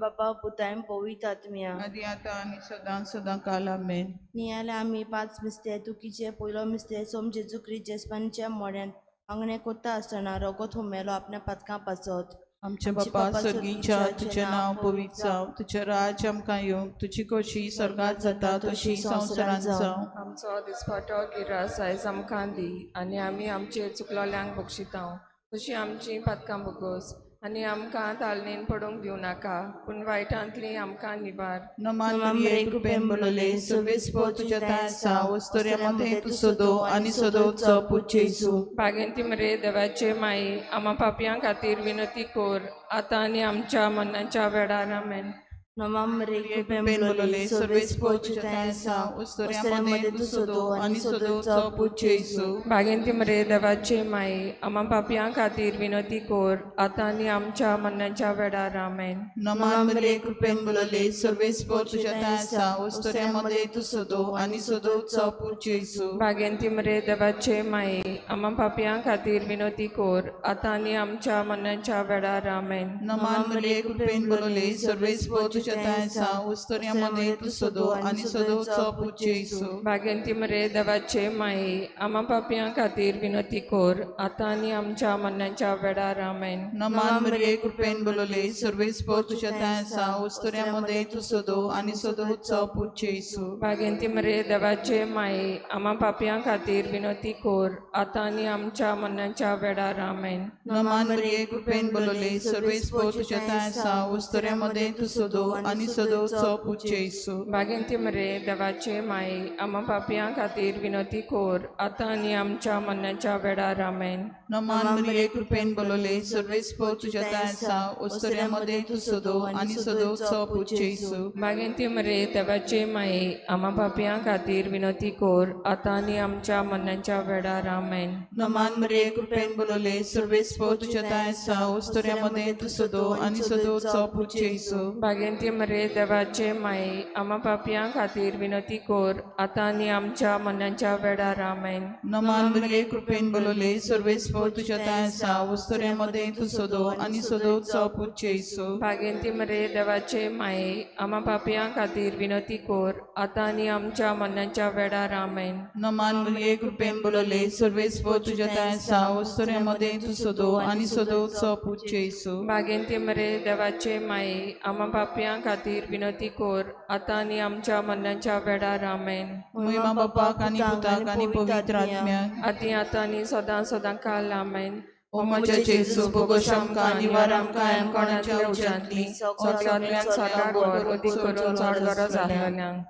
बापा पुता आनी पवित्र आत्म्या. आदी आतां आनी सदां सदां काल आमेन. नियाले आमी पांच मिस्तेर तुकीचे. पयलो मिस्तेर, सोम जेजू क्रिस्त जेस्पानीच्या मोड्यांत मागणें कोत्ता आसतना रोगोत हुमेलो आपल्या पातकां पासत. आमच्या बापा सर्गीच्या, तुजें नांव पवित्र जावं, तुजें राज्य आमकां येवं, तुजी खोशी स्वर्गात जाता तशी संवसारांत जावं. आमचो दिसपाटो गिरास आयज आमकां दी आनी आमी आमचे चुकलोल्यांक बक्षितांव तशी आमची पातकां भोगोस आनी आमकां तालनेन पडूंक दिवं नाका, पूण वायटांतली आमकां निवार. नमान मरिये, कृपेन बोलले, सर्वेस्पर तुज्या ठांय आसा, वस्तुऱ्या मदें तूं सदो आनी सदोचो पूत जेजू. बागेंती मरे देवाचे माई, आमा पापयां खातीर विनंती कोर, आतां आनी आमच्या मरणाच्या वेळार. आमेन. नमाम मरिये, कृपेन कृपेन बोलले, बोलले, सर्वेस्पर सर्वेस्पर तुज्या तुज्या ठांय ठांय आसा, आसा, वस्तुऱ्या वस्तुऱ्या मदें मदें तूं तूं सदो सदो आनी आनी सदोचो सदोचो पूत पूत जेजू. जेजू. बागेंती मरे देवाचे माई, आमा पापयां खातीर विनंती कोर, आतां आनी आमच्या मरणाच्या वेळार. आमेन. नमान मरिये, कृपेन बोलले, सर्वेस्पर तुज्या ठांय आसा, वस्तुऱ्या मदें तूं सदो आनी सदोचो पूत जेजू. बागेंती मरे देवाचे माई, आमा पापयां खातीर विनंती कोर, आतां आनी आमच्या मरणाच्या वेळार. आमेन. नमान मरिये, कृपेन बोलले, सर्वेस्पर तुज्या ठांय आसा, वस्तुऱ्या मदें तूं सदो आनी सदोचो पूत जेजू. बागेंती मरे देवाचे माई, आमा पापयां खातीर विनंती कोर, आतां आनी आमच्या मरणाच्या वेळार. आमेन. नमान मरिये, कृपेन बोलले, सर्वेस्पर तुज्या ठांय आसा, वस्तुऱ्या मदें तूं सदो आनी सदोचो पूत जेजू. बागेंती मरे देवाचे माई, आमा पापयां खातीर विनंती कोर, आतां आनी आमच्या मरणाच्या वेळार. आमेन. नमान मरिये, कृपेन बोलले, सर्वेस्पर तुज्या ठांय आसा, वस्तुऱ्या मदें तूं सदो आनी सदोचो पूत जेजू. बागेंती मरे देवाचे माई, आमा पापयां खातीर विनंती कोर, आतां आनी आमच्या मरणाच्या वेळार. आमेन. नमान मरिये, कृपेन बोलले, सर्वेस्पर तुज्या ठांय आसा, वस्तुऱ्या मदें तूं सदो आनी सदोचो पूत जेजू. बागेंती मरे देवाचे माई, आमा पापयां खातीर विनंती कोर, आतां आनी आमच्या मरणाच्या वेळार. आमेन. नमान मरिये, कृपेन बोलले, सर्वेस्पर तुज्या ठांय आसा, वस्तुऱ्या मदें तूं सदो आनी सदोचो पूत जेजू. बागेंती मरे देवाचे माई, आमा पापयां खातीर विनंती कोर, आतां आनी आमच्या मरणाच्या वेळार. आमेन. नमान मरिये, कृपेन बोलले, सर्वेस्पर तुज्या ठांय आसा, वस्तुऱ्या मदें तूं सदो आनी सदोचो पूत जेजू. बागेंती मरे देवाचे माई, आमा पापयां खातीर विनंती कोर, आतां आनी आमच्या मरणाच्या वेळार. आमेन. नमान मरिये, कृपेन बोलले, सर्वेस्पर तुज्या ठांय आसा, वस्तुऱ्या मदें तूं सदो आनी सदोचो पूत जेजू. बागेंती मरे देवाचे माई, आमा पापयां खातीर विनंती कोर, आतां आनी आमच्या मरणाच्या वेळार. आमेन. महिमा बापाक आनी पुताक आनी पवित्र आत्म्याक. आती आतां आनी सदां सदां काल. आमेन. ओ म्हज्या जेजू, भोगोश आमकां, निवार आमकां कोणाच्या उज्यांतली, सगळ्यांक स्वर्गाक व्हर, अदीक करून चड गरज आसलेल्यांक.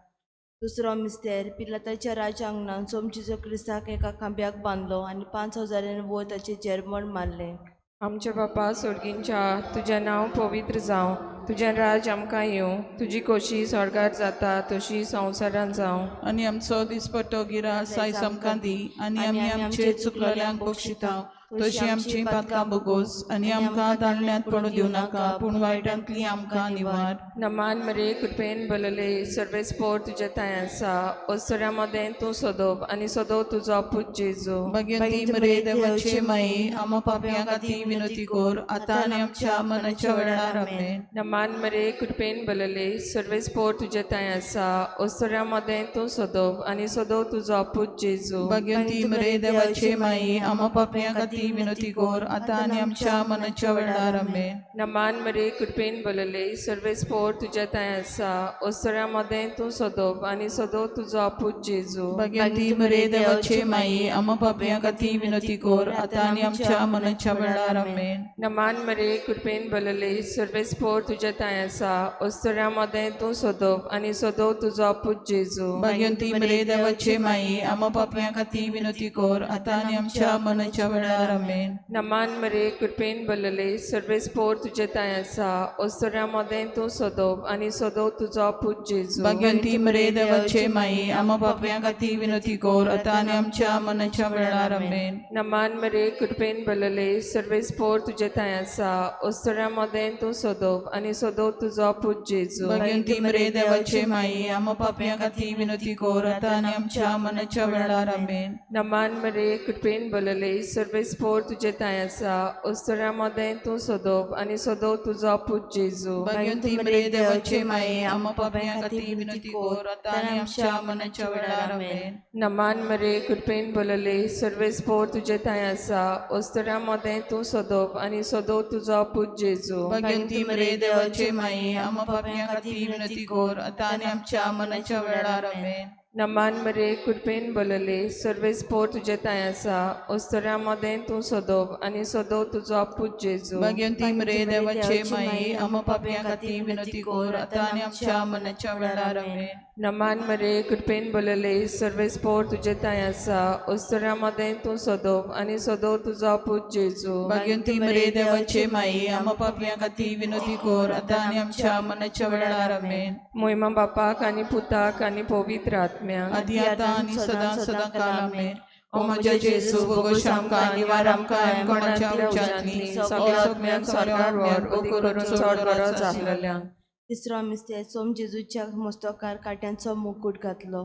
दुसरो मिस्तेर, पिलाताच्या राजांगणान सोम जेजू क्रिस्ताक एका खांब्याक बांदलो आनी 5000 वयर ताचेर जेरमण मारलें. आमच्या बापा सोर्गींच्या, तुजें नांव पवित्र जावं, तुजें राज आमकां येवं, तुजी खोशी स्वर्गार जाता तशी संवसारांत जावं. आनी आमचो दिसपट्टो गिरास आयज आमकां दी आनी आमी आमचे चुकलेल्यांक बक्षिता तशी आमची पातकां भोगोस आनी आमकां दाळण्यांत पडूं दिवं नाका, पूण वायटांतली आमकां निवार. नमान मरे, कृपेन बलले, सर्वेस्पोर तुजे ठांय आसा, ओसऱ्या मदें तूं सोदप आनी सोदो तुजो पूत जेजू. भाग्यवंती मरे देवाचे माई, आमा पापयां खातीर विनंती कर, आतां आनी आमच्या मनाच्या वेळार. आमेन. नमान मरे, कृपेन बलले, सर्वेस्पोर तुजे ठांय आसा, ओसऱ्या मदें तूं सोदप आनी सोदो तुजो पूत जेजू. भाग्यवंती मरे देवाचे माई, आमा पापयां खातीर विनंती कर, आतां आनी आमच्या मनाच्या वेळार. आमेन. नमान मरे, कृपेन बलले, सर्वेस्पोर तुजे ठांय आसा, ओसऱ्या मदें तूं सोदप आनी सोदो तुजो पूत जेजू. भाग्यवंती मरे देवाचे माई, आमा पापयां खातीर विनंती कर, आतां आनी आमच्या मनाच्या वेळार. आमेन. नमान मरे, कृपेन बलले, सर्वेस्पोर तुजे ठांय आसा, ओसऱ्या मदें तूं सोदप आनी सोदो तुजो पूत जेजू. भाग्यवंती मरे देवाचे माई, आमा पापयां खातीर विनंती कर, आतां आनी आमच्या मनाच्या वेळार. आमेन. नमान मरे, कृपेन बलले, सर्वेस्पोर तुजे ठांय आसा, ओसऱ्या मदें तूं सोदप आनी सोदो तुजो पूत जेजू. भाग्यवंती मरे देवाचे माई, आमा पापयां खातीर विनंती कर, आतां आनी आमच्या मनाच्या वेळार. आमेन. नमान मरे, कृपेन बलले, सर्वेस्पोर तुजे ठांय आसा, ओसऱ्या मदें तूं सोदप आनी सोदो तुजो पूत जेजू. भाग्यवंती मरे देवाचे माई, आमा पापयां खातीर विनंती कर, आतां आनी आमच्या मनाच्या वेळार. आमेन. नमान मरे, कृपेन बलले, सर्वेस्पोर पोर तुजे थांय आसा अस्तुऱ्यां मदें तूं सदोप आनी सदो तुजो पूत जेजू. भाग्यवंती मरिये देवाचे माये, आम्हा पापयां खातीर विनंती कर आतां आनी आमच्या मनाच्या वेळार. आमेन. नमान मरे, कृपेन बोलले, सर्वेस पोर तुजे थांय आसा अस्तुऱ्यां मदें तूं सदोप आनी सदो तुजो पूत जेजू. भाग्यवंती मरिये देवाचे माये, आम्हा पापयां खातीर विनंती कर आतां आनी आमच्या मनाच्या वेळार. आमेन. नमान मरे, कृपेन बोलले, सर्वेस पोर तुजे थांय आसा अस्तुऱ्यां मदें तूं सदोप आनी सदो तुजो पूत जेजू. भाग्यवंती मरिये देवाचे माये, आम्हा पापयां खातीर विनंती कर आतां आनी आमच्या मनाच्या वेळार. आमेन. नमान मरे, कृपेन बोलले, सर्वेस पोर तुजे थांय आसा अस्तुऱ्यां मदें तूं सदोप आनी सदो तुजो पूत जेजू. भाग्यवंती मरिये देवाचे माये, आम्हा पापयां खातीर विनंती कर आतां आनी आमच्या मनाच्या वेळार. आमेन. मोहिमा बापाक आनी पुताक आनी पवित्र आत्म्याक. आदी आतां आनी सदां सदां काल. आमेन. ओ म्हज्या जेजू, भोगोश आमकां, निवार आमकां कोणाच्या उज्यांतली, सगळ्या आत्म्यांक स्वर्गार व्हर, उदी करून चड गरज आसलेल्यांक. तिसरो मिस्तेर सोम जेजूच्या मस्तकार काट्यांचो मुकूट घातलो.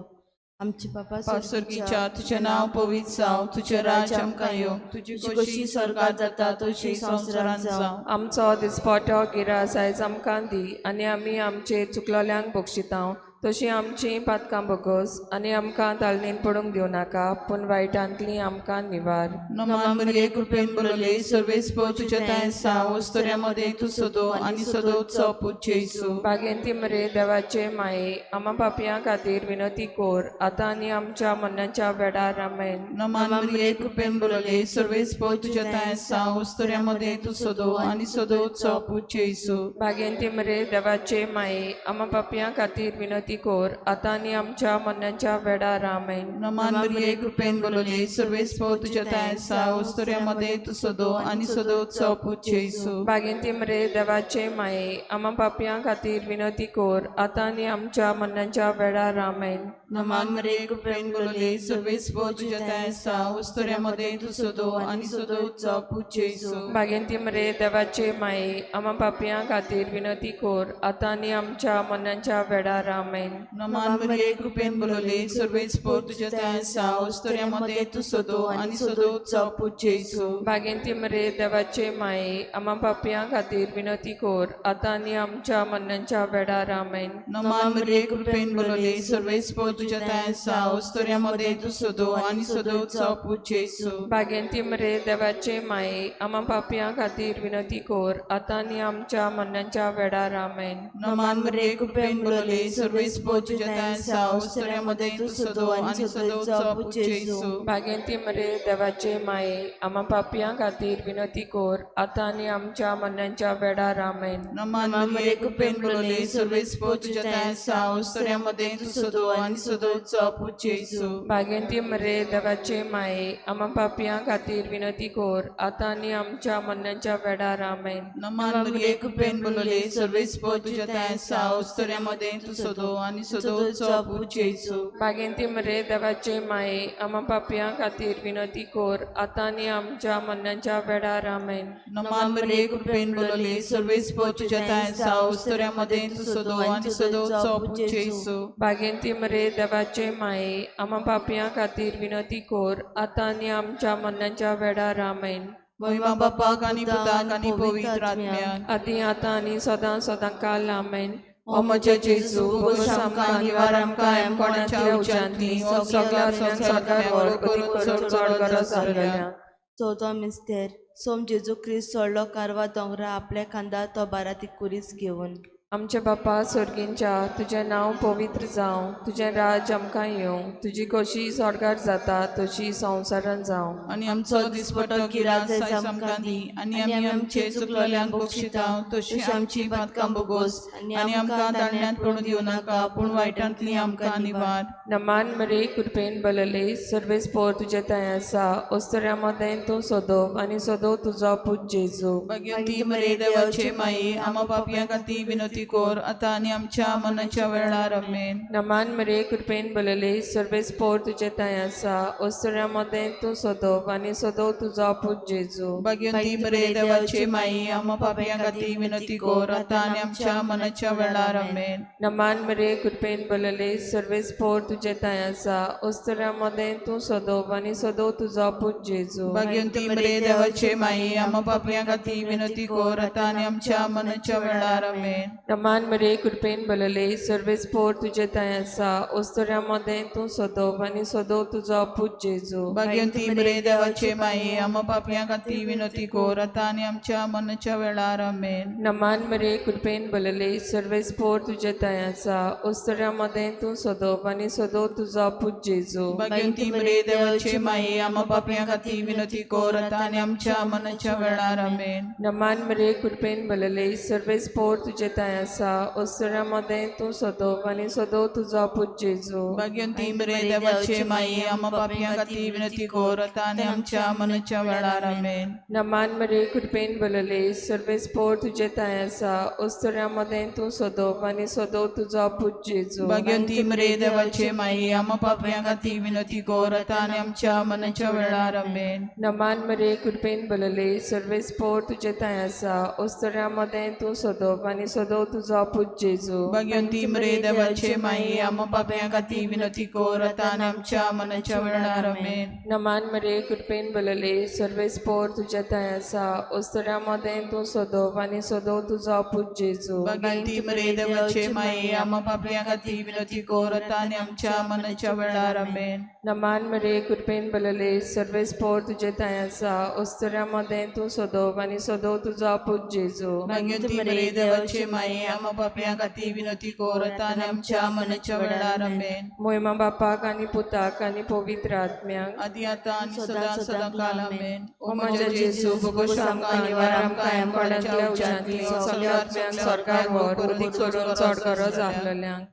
आमचे बापा स्वर्गीच्या, तुजें नांव पवित्र जावं, तुजें राज्य आमकां येवं, तुजी खोशी स्वर्गात जाता तशी संवसारांत जावं. आमचो दिसपटो गिरास आयज आमकां दी आनी आमी आमचे चुकलोल्यांक बक्षितांव तशी आमची पातकां बगोस आनी आमकां तालनेन पडूंक दिवं नाका, पूण वायटांतली आमकां निवार. नमान मरिये, कृपेन बोलले, सर्वेस्पर तुज्या थांय आसा, अस्तुऱ्यां मदें तूं सदो आनी सदोचो पूत जेजू. बागेंती मरे देवाचे माये, आमा पापयां खातीर विनंती कोर आतां आनी आमच्या मरणाच्या वेळार. आमेन. नमान मरिये, कृपेन बोलले, सर्वेस्पर तुज्या थांय आसा, अस्तुऱ्यां मदें तूं सदो आनी सदोचो पूत जेजू. बागेंती मरे देवाचे माये, आमा पापयां खातीर विनंती कोर आतां आनी आमच्या मरणाच्या वेळार. आमेन. नमान मरिये, कृपेन बोलले, सर्वेस्पर तुज्या थांय आसा, अस्तुऱ्यां मदें तूं सदो आनी सदोचो पूत जेजू. बागेंती मरे देवाचे माये, आमा पापयां खातीर विनंती कोर आतां आनी आमच्या मरणाच्या वेळार. आमेन. नमान मरिये, कृपेन बोलले, सर्वेस्पर तुज्या थांय आसा, अस्तुऱ्यां मदें तूं सदो आनी सदोचो पूत जेजू. बागेंती मरे देवाचे माये, आमा पापयां खातीर विनंती कोर आतां आनी आमच्या मरणाच्या वेळार. आमेन. नमान मरिये, कृपेन बोलले, सर्वेस्पर तुज्या थांय आसा, अस्तुऱ्यां मदें तूं सदो आनी सदोचो पूत जेजू. बागेंती मरे देवाचे माये, आमा पापयां खातीर विनंती कोर आतां आनी आमच्या मरणाच्या वेळार. आमेन. नमान मरिये, कृपेन बोलले, सर्वेस्पर तुज्या थांय आसा, अस्तुऱ्यां मदें तूं सदो आनी सदोचो पूत जेजू. बागेंती मरे देवाचे माये, आमा पापयां खातीर विनंती कोर आतां आनी आमच्या मरणाच्या वेळार. आमेन. नमान मरिये, कृपेन बोलले, सर्वेस्पर तुज्या थांय आसा, अस्तुऱ्यां मदें तूं सदो आनी सदोचो पूत जेजू. बागेंती मरे देवाचे माये, आमा पापयां खातीर विनंती कोर आतां आनी आमच्या मरणाच्या वेळार. आमेन. नमान मरिये, कृपेन बोलले, सर्वेस्पर तुज्या थांय आसा, अस्तुऱ्यां मदें तूं सदो आनी सदोचो पूत जेजू. बागेंती मरे देवाचे माये, आमा पापयां खातीर विनंती कोर आतां आनी आमच्या मरणाच्या वेळार. आमेन. नमान मरिये, कृपेन बोलले, सर्वेस्पर तुज्या थांय आसा, अस्तुऱ्यां मदें तूं सदो आनी सदोचो पूत जेजू. बागेंती मरे देवाचे माये, आमा पापयां खातीर विनंती कोर आतां आनी आमच्या मरणाच्या वेळार. आमेन. नमान मरिये, कृपेन बोलले, सर्वेस्पर तुज्या थांय आसा, अस्तुऱ्यां मदें तूं सदो आनी सदोचो पूत जेजू. बागेंती मरे देवाचे माये, आमा पापयां खातीर विनंती कोर आतां आनी आमच्या मरणाच्या वेळार. आमेन. महिमा बापाक आनी पुताक आनी पवित्र आत्म्याक. आदी आतां आनी सदां सदां काल. आमेन. ओ म्हज्या जेजू, भोगोस आमकां, निवार आमकां कोणाच्या उज्यांतली, ओ सगळ्या संवसाराक व्हर करून चड चड गरज आसलेल्या. चवथो मिस्तेर सोम जेजू क्रिस्त चडलो कारवा दोंगरा आपल्या खांदार तो बाराती कुरीस घेवन. आमच्या बापा स्वर्गींच्या, तुजें नांव पवित्र जावं, तुजें राज्य आमकां येवं, तुजी खोशी स्वर्गार जाता तशी संवसारान जावं. आनी आमचो दिसपटो गिरास आयज आमकां दी आनी आमी आमचे चुकलेल्यांक बक्षिता तशी आमची पातकां बोगोस आनी आमकां दाडण्यांत पडूं दिवं नाका, पूण वायटांतली आमकां निवार. नमान मरे, कृपेन बलले, सर्वेस पोर तुजे थंय आसा, अस्तुऱ्यां मदें तूं सदोव आनी सदोव तुजो पूत जेजू. भाग्यवंती मरे देवाचे माई, आमा पापयां खातीर विनंती कोर आतां आनी आमच्या मनाच्या वेळार. आमेन. नमान मरे कृपेन बलले सर्वेस पोर तुजे थंय आसा, ओस्तोऱ्या मदें तूं सदोव आनी सदोव तुजो पूत जेजू. भाग्यवंती मरे देवाचे माई, आम्हा पापयां खातीर विनंती कोर आतां आनी आमच्या मनाच्या वेळार. आमेन. नमान मरे कृपेन बलले सर्वेस पोर तुजे थंय आसा, ओस्तोऱ्या मदें तूं सदोव आनी सदोव तुजो पूत जेजू. भाग्यवंती मरे देवाचे माई, आम्हा पापयां खातीर विनंती कोर आतां आनी आमच्या मनाच्या वेळार. आमेन. नमान मरे कृपेन बलले सर्वेस पोर तुजे थंय आसा, ओस्तोऱ्या मदें तूं सदोव आनी सदोव तुजो पूत जेजू. भाग्यवंती मरे देवाचे माई, आम्हा पापयां खातीर विनंती कोर आतां आनी आमच्या मनाच्या वेळार. आमेन. नमान मरे कृपेन बलले सर्वेस पोर तुजे थंय आसा, ओस्तोऱ्या मदें तूं सदोव आनी सदोव तुजो पूत जेजू. भाग्यवंती मरे देवाचे माई, आम्हा पापयां खातीर विनंती कोर आतां आनी आमच्या मनाच्या वेळार. आमेन. नमान मरे कृपेन बलले सर्वेस पोर तुजे थंय आसा, ओस्तोऱ्या मदें तूं सदोव आनी सदोव तुजो पूत जेजू. भाग्यवंती मरे देवाचे माई, आम्हा पापयां खातीर विनंती कोर आतां आनी आमच्या मनाच्या वेळार. आमेन. नमान मरे कृपेन बलले सर्वेस पोर तुजे थंय आसा, ओस्तोऱ्या मदें तूं सदोव आनी सदोव तुजो पूत जेजू. भाग्यवंती मरे देवाचे माई, आम्हा पापयां खातीर विनंती कोर आतां आनी आमच्या मनाच्या वेळार. आमेन. नमान मरे कृपेन बलले सर्वेस पोर तुजे थंय आसा, ओस्तोऱ्या मदें तूं सदोव आनी सदोव तुजो पूत जेजू. भाग्यवंती मरे देवाचे माई, आम्हा पापयां खातीर विनंती कोर आतां आनी आमच्या मनाच्या वेळार. आमेन. नमान मरे कृपेन बलले सर्वेस पोर तुजे थंय आसा, ओस्तोऱ्या मदें तूं सदोव आनी सदोव तुजो पूत जेजू. भाग्यवंती मरे देवाचे माई, आम्हा पापयां खातीर विनंती कोर आतां आनी आमच्या मनाच्या वेळार. आमेन. नमान मरे कृपेन बलले सर्वेस पोर तुजे थंय आसा, ओस्तोऱ्या मदें तूं सदोव आनी सदोव तुजो पूत जेजू. भाग्यवंती मरे देवाचे माई, आम्हा पापयां खातीर विनंती कोर आतां आनी आमच्या मनाच्या वेळार. आमेन. मोयमा बापाक आनी पुताक आनी पवित्र आत्म्याक, आदी आतां आनी सदां सदां काल. आमेन. ओ म्हज्या जेजू, भोगोश आमकां निवार, आमकां आमकोडांतल्या उज्यांतली सगळ्या आत्म्यांक स्वर्गार व्हर, उदीक सोडून चड गरज आसलेल्यांक.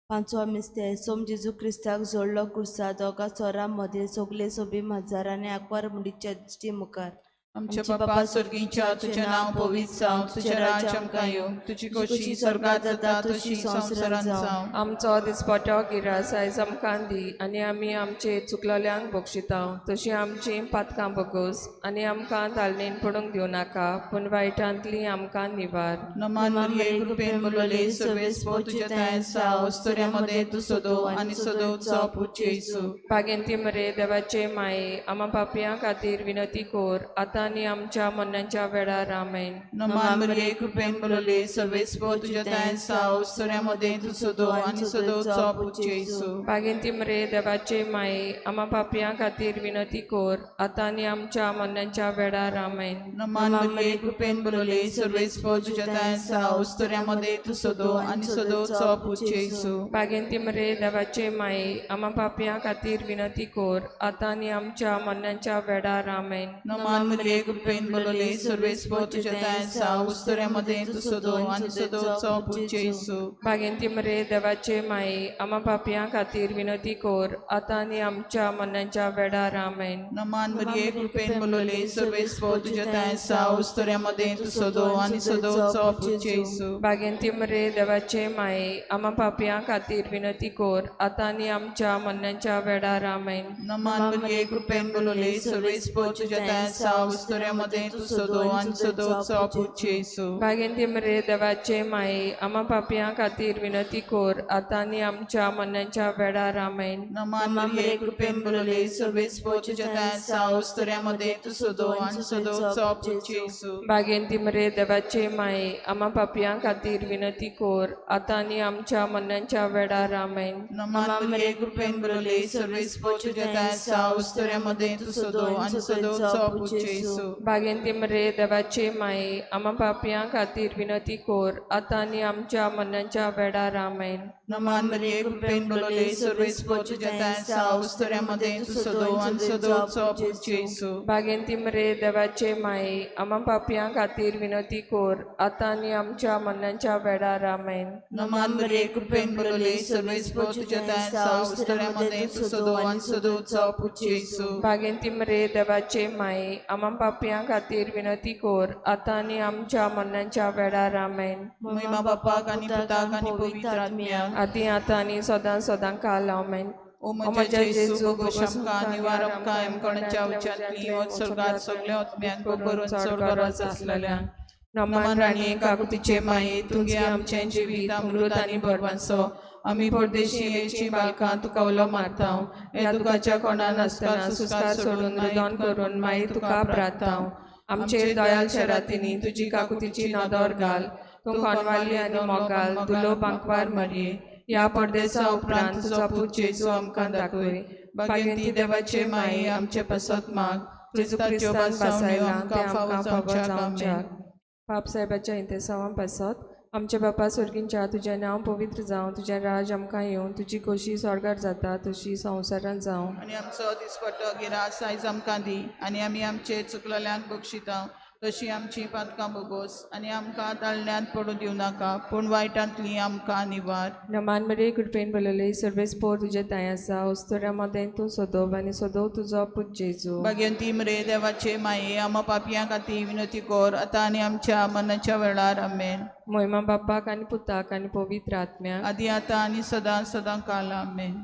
पांचवो मिस्तेर. सोम जेजू क्रिस्ताक जोडलो कुर्सा दोगा चोरां मदीं सगले सोबीम हजारांनी आंकवार मुडीच्या दिश्टी मुखार. आमच्या बापा स्वर्गीच्या, तुझें नांव पवित्र जावं, तुझें राज्य आमकां येवं, तुजी खोशी स्वर्गात जाता तशी संवसारांत जावं. आमचो दिसपटो गिरास आयज आमकां दी आनी आमी आमचे चुकलोल्यांक बक्षिता तशी आमची पातकां बगोस आनी आमकां तालनेन पडूंक दिवं नाका पूण वायटांतली आमकां निवार. नमान मरिये, कृपेन बोलले, सर्वेस्पो तुझ्या थंय आसा, अस्तुऱ्यां मदें तूं सदो आनी सदोवचो पूत जेजू. बागेंती मरे देवाचे माये, आमा पापयां खातीर विनंती कोर आतां आनी आमच्या मरणाच्या वेळार. आमेन. नमान मरिये, कृपेन बोलले, सर्वेस्पो तुझ्या थंय आसा, अस्तुऱ्यां मदें तूं सदो आनी सदोवचो पूत जेजू. बागेंती मरे देवाचे माये, आमा पापयां खातीर विनंती कोर आतां आनी आमच्या मरणाच्या वेळार. आमेन. नमान मरिये, कृपेन बोलले, सर्वेस्पो तुझ्या थंय आसा, अस्तुऱ्यां मदें तूं सदो आनी सदोवचो पूत जेजू. बागेंती मरे देवाचे माये, आमा पापयां खातीर विनंती कोर आतां आनी आमच्या मरणाच्या वेळार. आमेन. नमान मरिये, कृपेन बोलले, सर्वेस्पो तुझ्या थंय आसा, अस्तुऱ्यां मदें तूं सदो आनी सदोवचो पूत जेजू. बागेंती मरे देवाचे माये, आमा पापयां खातीर विनंती कोर आतां आनी आमच्या मरणाच्या वेळार. आमेन. नमान मरिये, कृपेन बोलले, सर्वेस्पो तुझ्या थंय आसा, अस्तुऱ्यां मदें तूं सदो आनी सदोवचो पूत जेजू. बागेंती मरे देवाचे माये, आमा पापयां खातीर विनंती कोर आतां आनी आमच्या मरणाच्या वेळार. आमेन. नमान मरिये, कृपेन बोलले, सर्वेस्पो तुझ्या थंय आसा, अस्तुऱ्यां मदें तूं सदो आनी सदोवचो पूत जेजू. बागेंती मरे देवाचे माये, आमा पापयां खातीर विनंती कोर आतां आनी आमच्या मरणाच्या वेळार. आमेन. नमान मरिये, कृपेन बोलले, सर्वेस्पो तुझ्या थंय आसा, अस्तुऱ्यां मदें तूं सदो आनी सदोवचो पूत जेजू. बागेंती मरे देवाचे माये, आमा पापयां खातीर विनंती कोर आतां आनी आमच्या मरणाच्या वेळार. आमेन. नमान मरिये, कृपेन बोलले, सर्वेस्पो तुझ्या थंय आसा, अस्तुऱ्यां मदें तूं सदो आनी सदोवचो पूत जेजू. बागेंती मरे देवाचे माये, आमा पापयां खातीर विनंती कोर आतां आनी आमच्या मरणाच्या वेळार. आमेन. नमान मरिये, कृपेन बोलले, सर्वेस्पो तुझ्या थंय आसा, अस्तुऱ्यां मदें तूं सदो आनी सदोवचो पूत जेजू. बागेंती मरे देवाचे माये, आमा पापयां खातीर विनंती कोर आतां आनी आमच्या मरणाच्या वेळार. आमेन. नमान मरिये, कृपेन बोलले, सर्वेस्पो तुझ्या थंय आसा, अस्तुऱ्यां मदें तूं सदो आनी सदोवचो पूत जेजू. बागेंती मरे देवाचे माये, आमा पापयां खातीर विनंती कोर आतां आनी आमच्या मरणाच्या वेळार. आमेन. महिमा बापाक आनी पुताक आनी पवित्र आत्म्याक, आदी आतां आनी सदां सदां काल. आमेन. ओ म्हज्या जेजू, भोगोस आमकां, निवार आमकां एमकोणाच्या उच्चांतली स्वर्गात सगळ्या आत्म्यांक करून चड गरज आसलेल्यांक. नमान राणी काकुतीचे माये, तुगे आमचें जिवीत अमृत आनी भरवंसो. आमी परदेशी येची बालकां तुका उलो मारता. ह्या दुखाच्या कोणान आसतना सुस्कार सोडून रुदन करून माई तुका प्रार्थांव. आमचेर दयाल शरातींनी तुजी काकुतीची नदर घाल. तूं कोनवाली आनी मोगाल दुलो बांकवार मरये, ह्या परदेसा उपरांत तुजो पूत जेजू आमकां दाखय. भाग्यंती देवाचे माये, आमचे पासत माग. जेजू क्रिस्ताच्यो क्रिस्तान भासावण्यो बसयलां आमकां तें फावो आमकां फावो जावच्याक. जावच्याक. आमेन. बाप साहेबाच्या इंतेसांवां पासत. आमच्या बापा स्वर्गींच्या, तुजें नांव पवित्र जावं, तुजें राज आमकां येवं, तुजी खोशी स्वर्गार जाता तशी संवसारांत जावं. आनी आमचो दिसपट्टो गिरास आयज आमकां दी आनी आमी आमचे चुकलेल्यांक बक्षिता तशी आमची पातकां भोगोस आनी आमकां ताळण्यांत पडूं दिवं नाका, पूण वायटांतली आमकां निवार. नमान मरे, कृपेन भरलेली, सर्वेस्पोर तुजें तांय आसा, अस्तुऱ्यां मदें तूं सदोव आनी सदोव तुजो पूत जेजू. भाग्यंती मरे देवाचे माये, आमा पापयां खातीर विनंती कर आतां आनी आमच्या मरणाच्या वेळार. आमेन. मोहिमा बापाक आनी पुताक आनी पवित्र आत्म्याक, आदी आतां आनी सदां सदां काल. आमेन.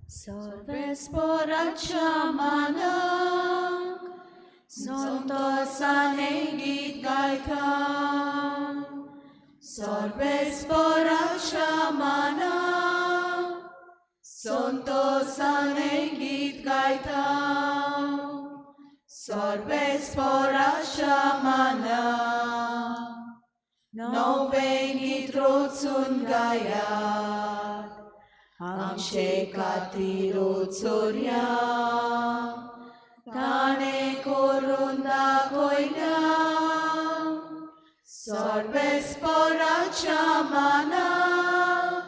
सर्वेस्पोराच्या मानाक संतोषाने गीत गायता. सर्वेस्पोराच्या मानाक संतोषाने गीत गायता. सर्वेस्पोराच्या मानाक नवें गीत रोचून गायात. आमचे खातीर चोरया ताणें करून दाखयल्या. सर्वेस्पोराच्या मानाक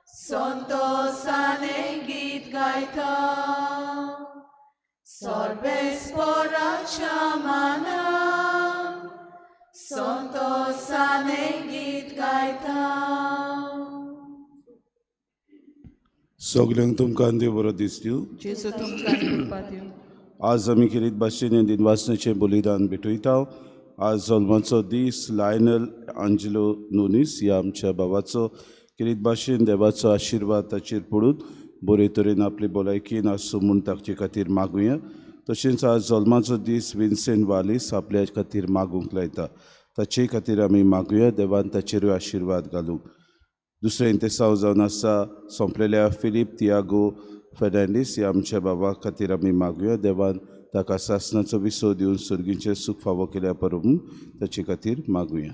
संतोषाने गीत गायता. सर्वेस्पोराच्या मानाक संतोषाने गीत गायता. सगल्यांक तुमकां देव बरो दीस दिवं. जेजू तुमकां कृपा दिवं. आज आमी खेरीत भाशेन हें दिनवासनाचें बलिदान भेटयता. आज जल्माचो दीस लायनल आंजेलो नुनीस ह्या आमच्या बाबाचो. खेरीत भाशेन देवाचो आशिर्वाद ताचेर पडून बरे तरेन आपली भलायकेन आसूं म्हूण ताचे खातीर मागुया. तशेंच आज जल्माचो दीस विन्सेंट वालीस आपल्या खातीर मागूंक लायता, ताचे खातीर आमी मागुया देवान ताचेरूय आशिर्वाद घालूंक. दुसरें इंतेसांव जावन आसा सोंपलेल्या फिलीप तियागो फेर्नांडीस ह्या आमच्या बाबा खातीर आमी मागुया देवान ताका सासणाचो विसव दिवन सर्गीचें सूख फावो केल्या परून ताचे खातीर मागुया.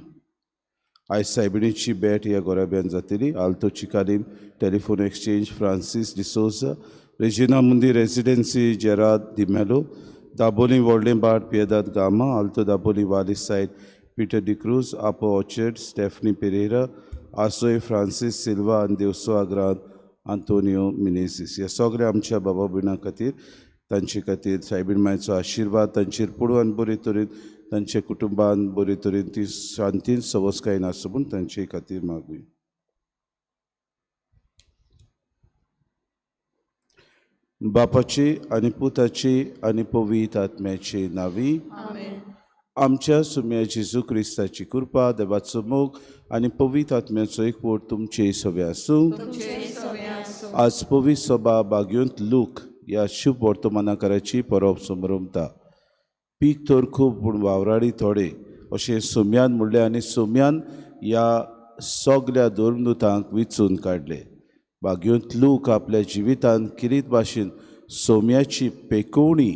आयज सायबिणीची भेट ह्या गोराब्यान जातली. Alto Chicalim telephone exchange, Francis D'Souza, Regina Mundi residency, Gerard D'Mello, Dabolim व्हडलें बाट, Piedade Gama, Alto Dabolim Valley side, Peter D'Cruz, Aapo Orchard, Stephanie Pereira, आसोय Francis Silva आनी देवसो आग्रांत आंतोनियो मिनेझीस. ह्या सगळ्या आमच्या बाबा भयणां खातीर तांचे खातीर सायबीण मायचो आशिर्वाद तांचेर पडूं आनी बरे तरेन तांच्या कुटुंबान बरे तरेन ती शांतीन सवसकायेन आसूं म्हूण तांचे खातीर मागुया. बापाची आनी पुताची आनी पवित्र आत्म्याची नांवी. आमच्या सुम्या जेजू क्रिस्ताची कृपा, देवाचो मोग आनी पवित्र आत्म्याचो एकवट तुमचे सवे आसूं. आज पवित्र सभा बागयोंत लूक ह्या शुभ वर्तमानाकाराची परब समरमता. पीक तर खूब पूण वावराडी थोडे अशें सोम्यान म्हणलें आनी सोम्यान ह्या सगल्या धर्मदूतांक विचून काडले. बागयोंत लूक आपल्या जिवितान किरीत भाशेन सोम्याची पेकोवणी,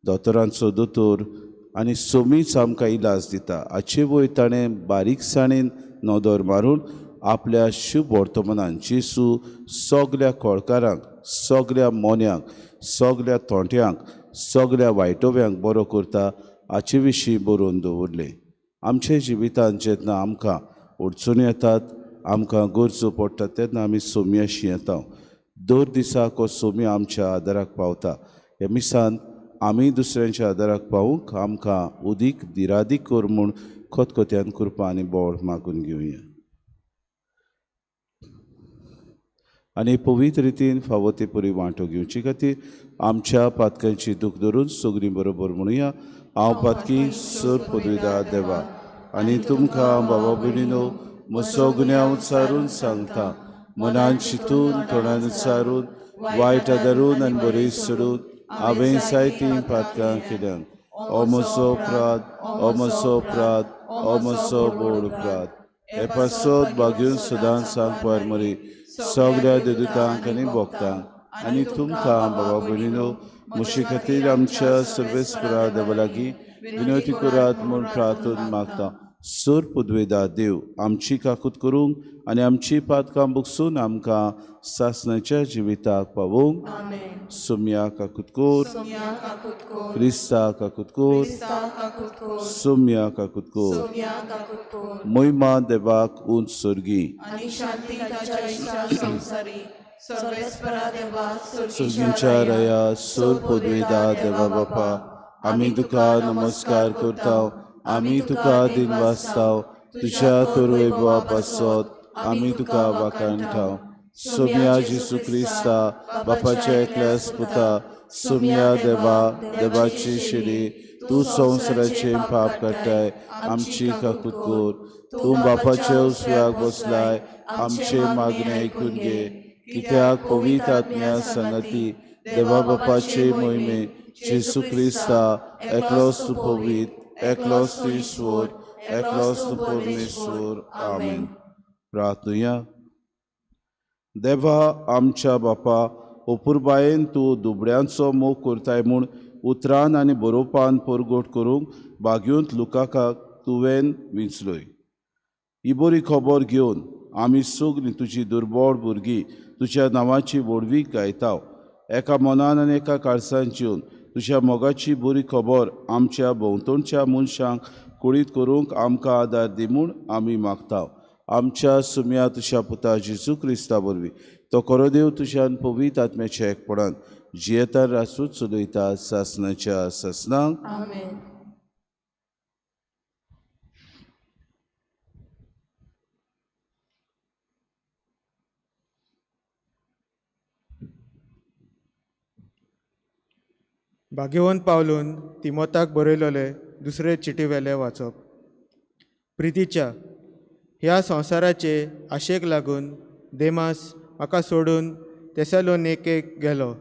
दोतोरांचो दोतोर आनी सोमीच आमकां इलाज दिता हाचे वयर ताणें बारीकसाणेन नदर मारून आपल्या शुभ वर्तमानान जेजू सगल्या कोळकारांक, सगल्या मोन्यांक, सगल्या तोंट्यांक, सगल्या वायटोव्यांक बरो करता हाचे विशीं बरोवन दवरलें. आमच्या जिवितांत जेन्ना आमकां अडचणी येतात, आमकां गरजो पडटा तेन्ना आमी सोम्याशी येता. दर दिसाक हो सोम्या आमच्या आदाराक पावता. ह्या मिसान आमी दुसऱ्यांच्या आदाराक पावूंक आमकां उदीक दिरादीक कर म्हूण खतखत्यान कृपा आनी बळ मागून घेवया. आनी पवित्र रितीन फावो ते परी वांटो घेवचे खातीर आमच्या पातकांची दूख धरून सगळीं बरोबर म्हणुया. हांव पातकी सर पदवीदार देवा आनी तुमकां बाबा भयणीनो म्हजो गुन्यांव उच्चारून सांगता. मनान चिंतून तोंडान उच्चारून वायट धरून आनी बरी सोडून हांवें जायतीं पातकां केल्यात. ओ म्हजो अपराध, ओ म्हजो अपराध, ओ म्हजो व्हड अपराध. हे पासत भाग्यून सदांच सांगपार मरी सगळ्या देदुतांक आनी भोगतांक आनी तुमकां बाबा भयणीनो म्हजे खातीर आमच्या सर्वेस्परा देवा लागीं विनवती करात म्हूण प्रार्थना मागता. सर पुदवेदा देव आमची काकूत करूंक आनी आमची पातकां बुकसून आमकां सासणाच्या जिविताक पावोवंक. सोम्या काकूत कोर, क्रिस्ता काकूत कोर, सोम्या काकूत कोर. महिमा देवाक उंच सर्गी. सर्गींच्या रया सर पदवेदा देवा बापा आमी तुका नमस्कार करता. आमी तुका दिनवासताव. तुज्या तोरवे पासत आमी तुका वाखाणटाव. सोम्या जेसू क्रिस्ता बापाच्या एकल्यास पुता सोम्या देवा देवाची शिडी तूं संवसाराचें पाप काडटाय आमची काकूत कर. तूं बापाच्या उसव्याक बसलाय आमचें मागणें आयकून घे. कित्याक पवित्र आत्म्या संगती देवा बापाचे मोहिमे जेसू क्रिस्ता एकलोच तूं पवित्र, एकलोच तूं ईश्वर, एकलोच तूं परमेश्वर. आमेन. प्रार्थुया. देवा आमच्या बापा अपुरबायेन तूं दुबळ्यांचो मोग करताय म्हूण उतरान आनी बरोवपान परगट करूंक बागयोंत लुकाकाक तुवें विंचलोय. ही बरी खबर घेवन आमी सगळीं तुजी दुर्बळ भुरगीं तुज्या नांवाची व्हडवीक गायता. एका मनान आनी एका काळसान जेवन तुज्या मोगाची बरी खबर आमच्या भोंवतणच्या मनशांक कळीत करूंक आमकां आदार दी म्हूण आमी मागता. आमच्या सुम्या तुज्या पुता जेजू क्रिस्ता वरवीं तो खरो देव तुज्यान पवित्र आत्म्याच्या एकपणान जियेता रासूच चलयता सासणाच्या सासणाक. भाग्यवंत पावलून तिमोताक बरयलोले दुसरे चिटीवेले वाचप. प्रितीच्या ह्या संवसाराचे आशेक लागून देमास म्हाका सोडून तेसालोनिकेक गेलो.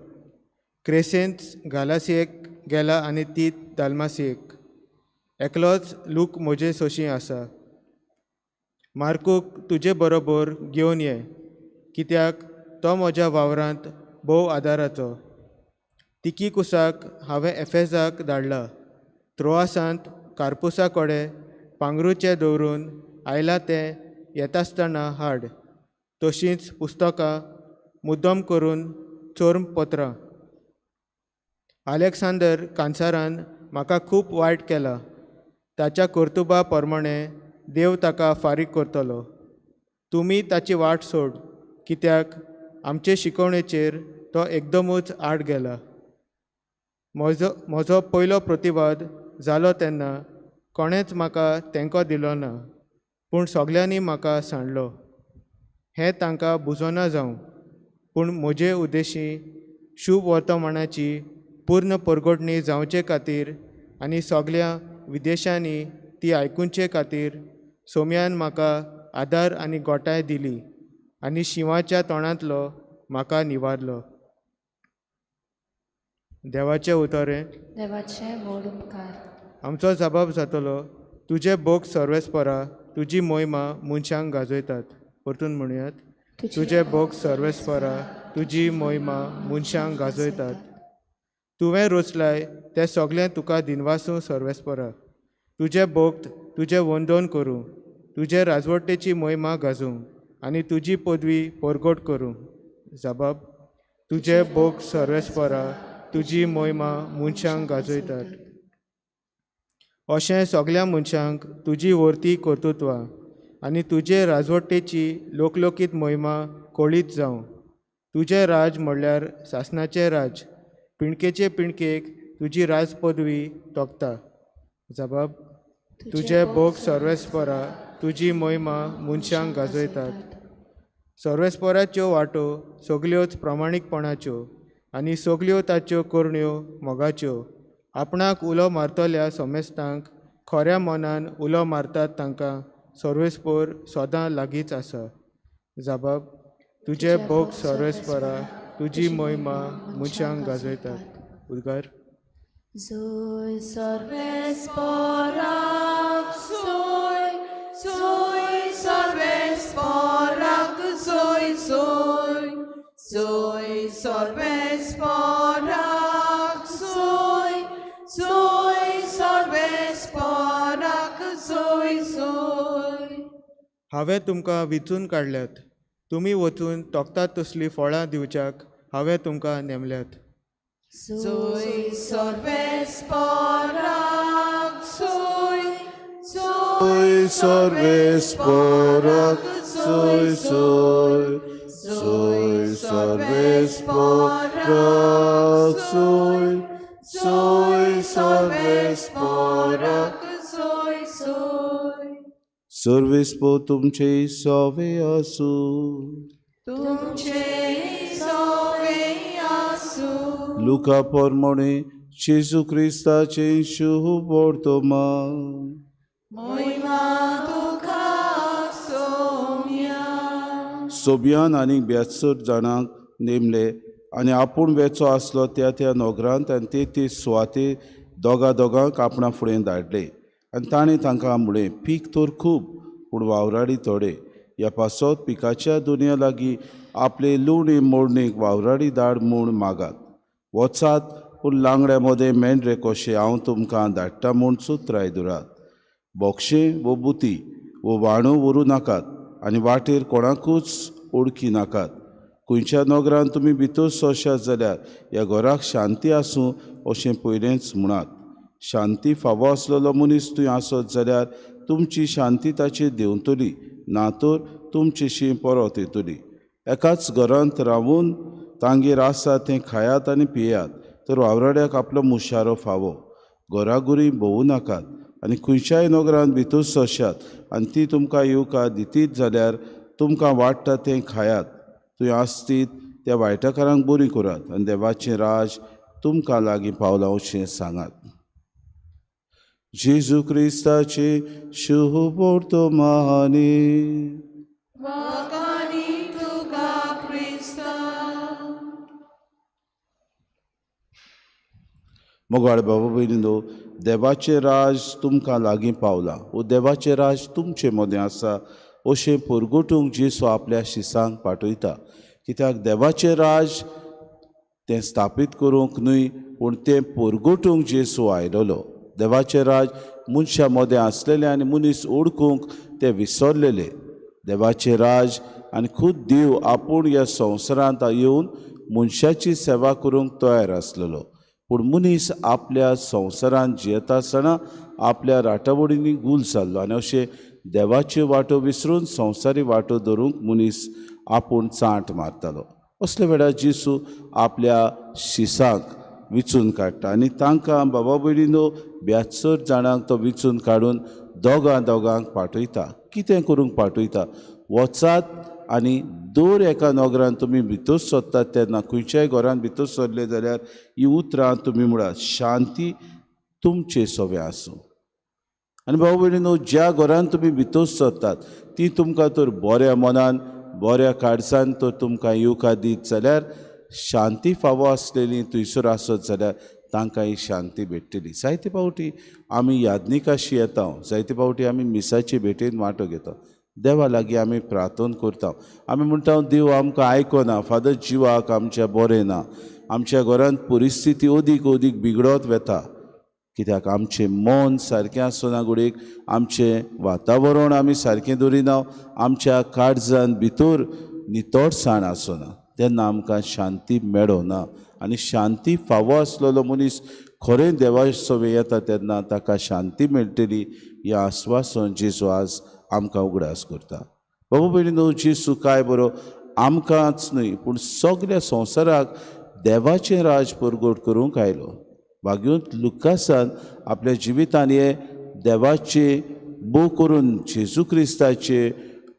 क्रेसेंत गालासियेक गेला आनी तीत दालमासियेक. एकलोच लूक म्हजे सोशी आसा. मार्कूक तुजे बरोबर घेवन ये, कित्याक तो म्हज्या वावरांत भोव आदाराचो. तिकीकुसाक हांवें एफेजाक धाडला. त्रोआसांत कार्पुसा कडेन पांगरूचें दवरून आयलां तें येतासतना हाड. तशींच पुस्तकां मुद्दम करून चोर्म पत्रां. आलेक्सांदर कांसारान म्हाका खूब वायट केलां. ताच्या कर्तुबा प्रमाणे देव ताका फारीक करतलो. तुमी ताची वाट सोड, कित्याक आमचे शिकवणेचेर तो एकदमूच आड गेला. म्हजो पयलो प्रतिवाद जालो तेन्ना कोणेंच म्हाका तेंको दिलो ना, पूण सगल्यांनी म्हाका सांडलो. हें तांकां बुजोना जावं, पूण म्हजे उद्देशी शुभ वर्तमानाची पूर्ण परगटणी जावचे खातीर आनी सगल्या विदेशांनी ती आयकुचे खातीर सोम्यान म्हाका आदार आनी गोठाय दिली आनी शिंवाच्या तोंडांतलो म्हाका निवारलो. देवाचें उतरें. देवाचे व्हड उपकार. आमचो जबाब जातलो. तुजे भोग सर्वेस्परा तुजी मोहिमा मनशांक गाजयतात. परतून म्हणयात. तुजे भोग सर्वेस्परा तुजी मोहिमा मनशांक गाजयतात. तुवें रचलाय तें सगळें तुका दिनवासूं सर्वेस्परा. तुजे भोग तुजें वंदन करूं, तुजे राजवटेची मोहिमा गाजूं आनी तुजी पदवी परगट करूं. जबाब. तुजे भोग सर्वेस्परा तुजी मोहिमा मनशांक गाजयतात. अशें सगल्या मनशांक तुजी वर्ती कर्तृत्वां आनी तुजे राजवटेची लोकलोकीत मोहिमा कळीत जावं. तुजें राज म्हणल्यार सासणाचें राज, पिणकेचे पिणकेक तुजी राज पदवी तोपता. जबाब. तुजे भोग सर्वेस्परा तुजी मोहिमा मनशांक गाजयतात. सर्वेस्पोराच्यो वाटो सगल्योच प्रमाणीकपणाच्यो आनी सगल्यो ताच्यो करण्यो मोगाच्यो. आपणाक उलो मारतल्या समेस्तांक खऱ्या मनान उलो मारतात तांकां सर्वेस्पोर सदां लागींच आसा. जबाब, तुजे भोग सर्वेस्परा, तुजी मोहिमा मनशांक गाजयतात. उद्गार. जोय सर्वेस्पोराक सोय, सोय सर्वेस्पोराक सोय, सोय, सोय सर्वेस्पोराक सोय, सोय सर्वेस्पोराक सोय, सोय. हांवें तुमकां विंचून काडल्यात, तुमी वचून तोखतात तसलीं फळां दिवच्याक हांवें तुमकां नेमल्यात. सोय सर्वेस्पोराक सोय, सोय सर्वेस्पोराक सोय, सोय, सोय सर्वेस्पोराक सोय, सोय सर्वेस्पोराक सोय, सोय. सर्वेस्पो तुमचे सोवे आसूं. तुमचे सोवे आसूं. लुका पोरमोणे जेजू क्रिस्ताचें शुभ वर्तमान. मोहिमा तुका सोम्या. सोबियान आनी 72 जाणांक नेमले आनी आपूण वेचो आसलो त्या त्या नोगरांत आनी ते ते सुवाते दोगा दोगांक आपणा फुडें धाडले. आनी ताणें तांकां म्हळें, पीक तर खूब पूण वावराडी थोडे. ह्या पासत पिकाच्या दुनिया लागीं आपले लुवणी मोडणीक वावराडी धाड म्हूण मागात. वचात, पूण लांगड्या मदें मेंढरे कशें हांव तुमकां धाडटा म्हूण सुत्राय दवरात. बोक्षें वो बुती वो वाणो व्हरूं नाकात आनी वाटेर कोणाकूच ओळखी नाकात. खंयच्या नगरान तुमी भितर सरशात जाल्यार ह्या घराक शांती आसूं अशें पयलेंच म्हणात. शांती फावो आसलेलो मनीस थंय आसत जाल्यार तुमची शांती ताचेर देंवतली, ना तर तुमचेशी परत येतली. एकाच घरांत रावून तांगेर आसा तें खायात आनी पियात, तर वावराड्याक आपलो मुशारो फावो. घराघुरी भोंवूं नाकात आनी खंयच्याय नगरान भितर सरशात आनी ती तुमकां येवकार दितीत जाल्यार तुमकां वाडटा तें खायात. थंय आसतीत त्या वायटकारांक बरी करात आनी देवाचें राज तुमकां लागीं पावलां अशें सांगात. जेजू क्रिस्ताचे शुभ वर्तमानी. वाकानी तुका क्रिस्ता. मोगाळ बाबा भयणीनो, देवाचें राज तुमकां लागीं पावलां वो देवाचें राज तुमचे मदें आसा अशें परगटूंक जेजू आपल्या शिसांक पाठयता. कित्याक देवाचें राज तें स्थापीत करूंक न्हय, पूण तें परगटूंक जेजू आयलेलो. देवाचें राज मनशां मदें आसलेलें आनी मनीस ओळखूंक तें विसरलेलें. देवाचें राज आनी खूद देव आपूण ह्या संवसारांत येवन मनशाची सेवा करूंक तयार आसलेलो, पूण मनीस आपल्या संवसारांत जियेता आसतना आपल्या राटावळींनी गूल जाल्लो आनी अशें देवाच्यो वाटो विसरून संवसारी वाटो धरूंक मनीस आपूण चांट मारतालो. असल्या वेळार जेजू आपल्या शिसांक विचून काडटा आनी तांकां बाबा भयणीनो 72 जाणांक तो विचून काडून दोगां दोगांक पाठयता. कितें करूंक पाठयता? वचात आनी दर एका नगरान तुमी भितर सरतात तेन्ना खंयच्याय घरान भितर सरले जाल्यार ही उतरां तुमी म्हणात, शांती तुमचे सोबे आसूं. आनी भाव भयणीनो, ज्या घरान तुमी भितर सरतात ती तुमकां तर बऱ्या मनान बऱ्या काळजान तर तुमकां येवकार दीत जाल्यार शांती फावो आसलेली थंयसर आसत जाल्यार तांकां ही शांती भेट्टली. जायते फावटी आमी यादनिकाशी येता, जायते फावटी आमी मिसाचे भेटेन वांटो घेता, देवा लागीं आमी प्रार्थना करता, आमी म्हणटा देव आमकां आयकना, फादर जिवाक आमच्या बरें ना, आमच्या घरांत परिस्थिती अदीक अदीक बिगडत वता, कित्याक आमचें मन सारकें आसना, घडयेक आमचें वातावरण आमी सारकें दवरिना, आमच्या काळजान भितर नितळसाण आसना, तेन्ना आमकां शांती मेळना. आनी शांती फावो आसलेलो मनीस खरें देवा सवे येता तेन्ना ताका शांती मेळटली हें आस्वासन जेजू आज आमकां उगडास करता. बाबा भयणीनो, जेजू काय बरो आमकांच न्हय पूण सगल्या संवसाराक देवाचें राज परगट करूंक आयलो. भाग्योंत लुकासान आपल्या जिवितान हे देवाचे बो करून जेजू क्रिस्ताचे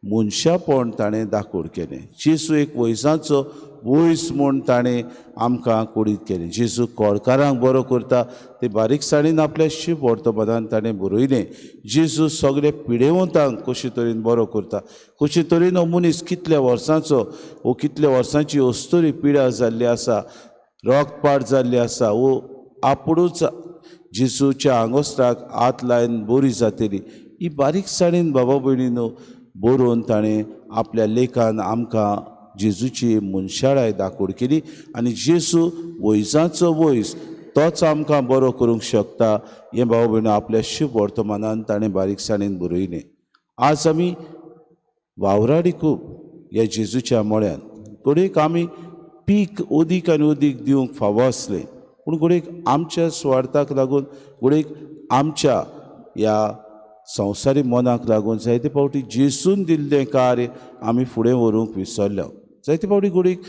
मनशापण ताणें दाखोवड केलें. जेजू एक वयजांचो वयस म्हूण ताणें आमकां कुडीत केलें. जेजू कोळकारांक बरो करता ते बारीकसाणीन आपल्या शिव वर्तमानान ताणें बरयलें. जेजू सगळे पिडेवंतांक कशे तरेन बरो करता, कशे तरेन हो मनीस कितल्या वर्सांचो वो कितल्या वर्सांची अस्तुरी पिडा जाल्ली आसा, रोगपाट जाल्ली आसा, वो आपुणूच जेजूच्या आंगोस्त्राक हात लायन बरी जातली. ही बारीकसाणीन बाबा भयणीनो बरोवन ताणें आपल्या लेखान आमकां जेजूची मनशाळाय दाखोवड केली आनी जेजू वयजांचो वयस तोच आमकां बरो करूंक शकता हें भाव भयणो आपल्या शुभ वर्तमानान ताणें बारीकसाणेन बरयलें. आज आमी वावराडी खूब ह्या जेजूच्या मळ्यांत घडयेक आमी पीक अदीक आनी अदीक दिवंक फावो आसलें, पूण घडयेक आमच्या सुवार्थाक लागून, घडयेक आमच्या ह्या संवसारी मनाक लागून जायते फावटी जेजून दिल्लें कार्य आमी फुडें व्हरूंक विसरल्या. जायते फावटी घडयेक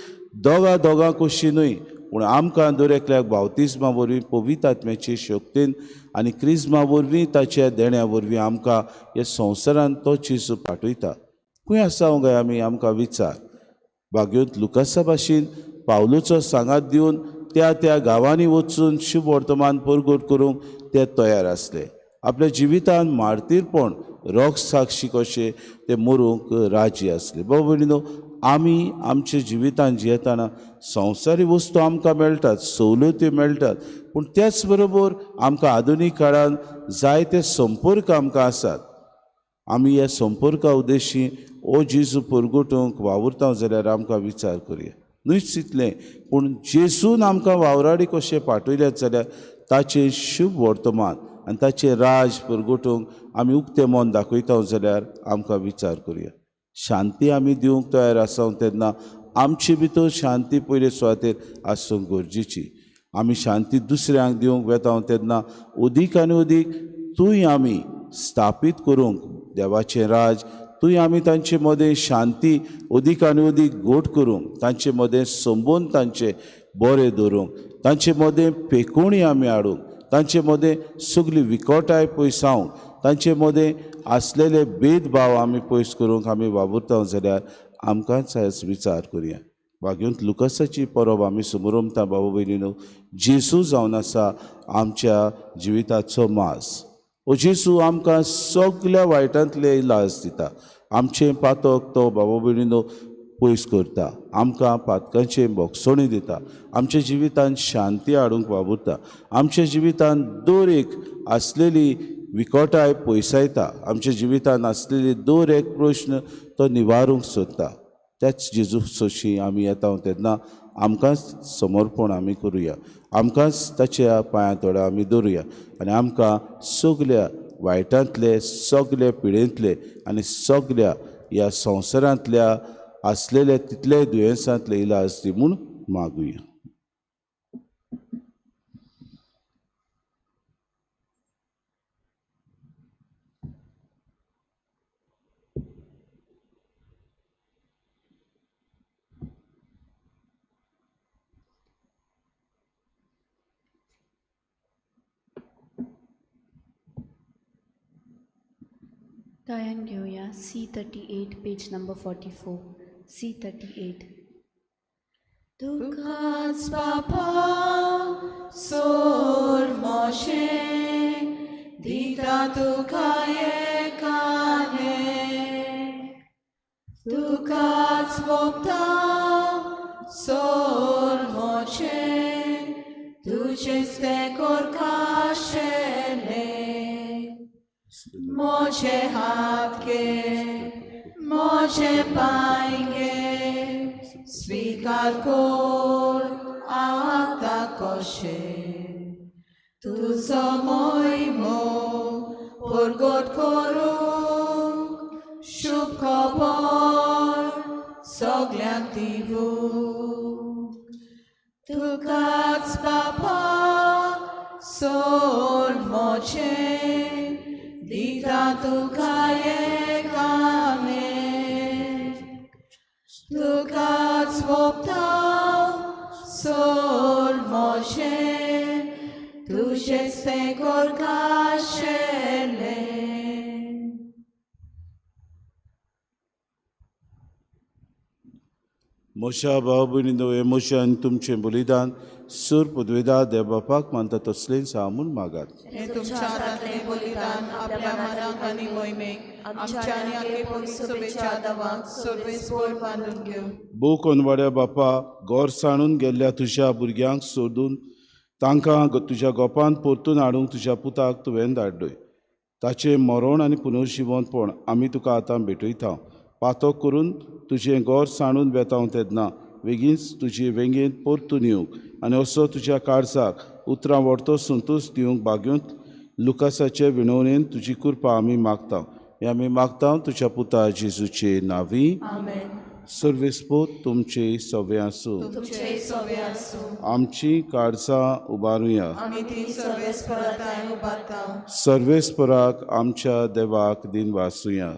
दोगां दोगां कशी न्हय, पूण आमकां दर एकल्याक बावतिज्मा वरवीं पवित्र आत्म्याचे शक्तीन आनी क्रिज्मा वरवीं ताच्या देण्या वरवीं आमकां ह्या संवसारान तो जेजू पाठयता. खंय आसा काय आमी आमकां विचार. भाग्योत लुकासा भाशेन पावलूचो सांगात दिवन त्या त्या गांवांनी वचून शुभ वर्तमान परगट करूंक ते तयार आसले. आपल्या जिवितान मार्तीरपण रोग साक्षी कशें ते मरूंक राजी आसले. बाबा भयणीनो, आमी आमच्या जिवितान जियेतना संवसारी वस्तू आमकां मेळटात, सवलत्यो मेळटात, पूण त्याच बरोबर आमकां आधुनीक काळान जायते संपर्क आमकां आसात. आमी ह्या संपर्का उद्देशी ओ जेजू परगटूंक वावुरता जाल्यार आमकां विचार करुया. न्हूच तितलें, पूण जेजून आमकां वावराडी कशें पाठयल्यात जाल्यार ताचें शुभ वर्तमान आनी ताचें राज परगटूंक आमी उक्तें मन दाखयता जाल्यार आमकां विचार करुया. शांती आमी दिवंक तयार आसा तेन्ना आमचे भितर शांती पयले सुवातेर आसूंक गरजेची. आमी शांती दुसऱ्यांक दिवंक वेता तेन्ना अदीक आनी अदीक तूंय आमी स्थापीत करूंक देवाचें राज, तूंय आमी तांचे मदें शांती अदीक आनी अदीक गोट करूंक, तांचे मदें संबंद तांचे बरे दवरूंक, तांचे मदें पेकोणी आमी हाडूंक, तांचे मदें सगळी विकोटाय पयसावंक, तांचे मदें आसलेले भेदभाव आमी पयस करूंक आमी वावुरता जाल्यार आमकांच आयज विचार करुया. भाग्योंत लुकासाची परब आमी समरमता बाबा भयणीनो, जेजू जावन आसा आमच्या जिविताचो मास. ओ जेजू आमकां सगल्या वायटांतले इलाज दिता. आमचें पातक तो बाबा भयणीनो पयस करता, आमकां पातकांचें बोगसणी दिता, आमच्या जिवितान शांती हाडूंक वावुरता, आमच्या जिवितान दर एक आसलेली विकोटाय पयसायता, आमच्या जिवितान आसलेली दर एक प्रश्न तो निवारूंक सोदता. त्याच जेजू सोशी आमी येता तेन्ना आमकांच समर्पण आमी करुया, आमकांच ताच्या पांयां तोडा आमी दवरुया आनी आमकां सगल्या वायटांतले, सगल्या पिडेंतले आनी सगल्या ह्या संवसारांतल्या आसलेले तितले दुयेंसांतले इलाज दी म्हूण मागुया. गायन घेवया C38 page number 44. C38. तुकाच बापा सोर मोशे दिता तुका एकाने, तुकाच वोपता सोर मोशे तुजेच तें कोरकाशेले. मोजे हात गे मोजे पांय गे स्वीकार कोर आतां कशे, तुजो मोहिमो परगट करूंक शुभ खबर सगल्यांक दिवूंक. तुकाच बापा सोड मोजे दिता तुका एकाने, तुकाच वोपता सोड मोजे तुजेच तें कोरकाशेले. म्हज्या भाव भयणींनो, हें म्हजें आनी तुमचें बलिदान सूर पदवेदार देव बापाक मानता तसलेंच हांव म्हूण मागात. हें तुमच्या हातांतलें बलिदान आपल्या मनाक आनी मोहिमेक आमच्या आनी आखे पवित्र सभेच्या दवाक सर्वेस्पर बांदून घेवं. भोव कोनवाड्या बापा, गोर सांडून गेल्ल्या तुज्या भुरग्यांक सोदून तांकां तुज्या गोपान परतून हाडूंक तुज्या पुताक तुवें धाडलोय. ताचें मरण आनी पुनर्जिवंतपण आमी तुका आतां भेटयता. पातक करून तुजें गोर सांडून वेता तेन्ना बेगीनच तुजे वेंगेंत परतून येवंक आनी असो तुज्या काळजाक उतरां व्हरतो संतोश दिवंक भाग्योंत लुकासाचे विणवणेन तुजी कृपा आमी मागता. हें आमी मागता तुज्या पुता जेजूचे नांवी. सर्वेस्पोत तुमचे सवे आसूं. आमची काळजां उबारुया. सर्वेस्पराक आमच्या देवाक दिन वासुया.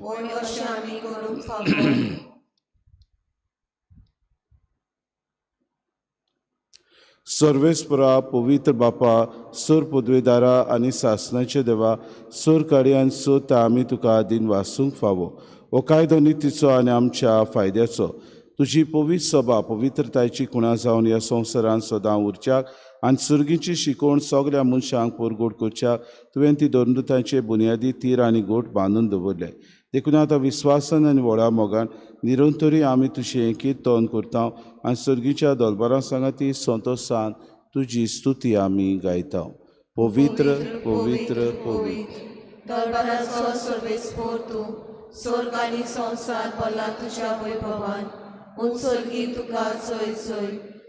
सर्वेस्परा पवित्र बापा, सर पदवेदारा आनी सासणाचे देवा, सर कार्यान सोता आमी तुका दिन वासूंक फावो. हो कायदो नितीचो आनी आमच्या फायद्याचो. तुजी पवित्र सभा पवित्रतायेची खुणा जावन ह्या संवसारांत सदां उरच्याक आनी सुर्गीची शिकवण सगल्या मनशांक परगोड करच्याक तुवें ती दंडुतांचे बुन्यादी तीर आनी गोट बांदून दवरले. देखून आतां विस्वासान आनी व्हडा मोगान निरंतरी आमी तुजें किर्तन करता आनी सर्गीच्या दलबारां सांगाती संतोसान तुजी स्तुती आमी गायता. पवित्र पवित्र पवित्र दरबाराचो सर्वेस्पोर तूं, स्वर्ग आनी संवसार भरला तुज्या वैभवान. उंच स्वर्गी तुका सोय सोय,